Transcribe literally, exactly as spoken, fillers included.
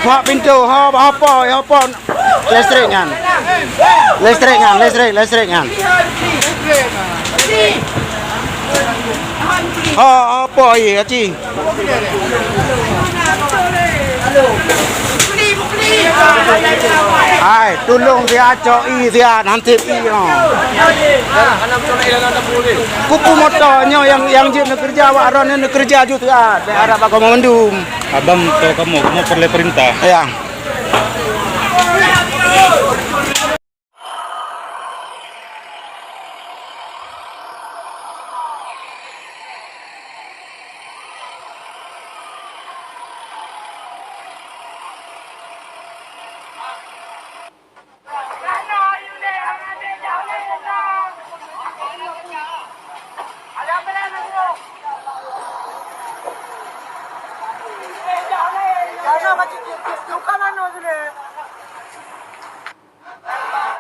Hak pintoe, ho, ho po, ho po. Listrik nyan. Listrik nyan, listrik, listrik nyan. Ho, ho po ie, aci. Hai, tulông siat cok ie siat, hansip ie, ho. Kuku moto nyoe nyang, nyang jeuet neukeureuja, awak droeneuh neukeureuja ju siat. Bèk harap bak kamoe mandum. Abang, toh kamoe, kamoe peureulèe peurintah. Ya.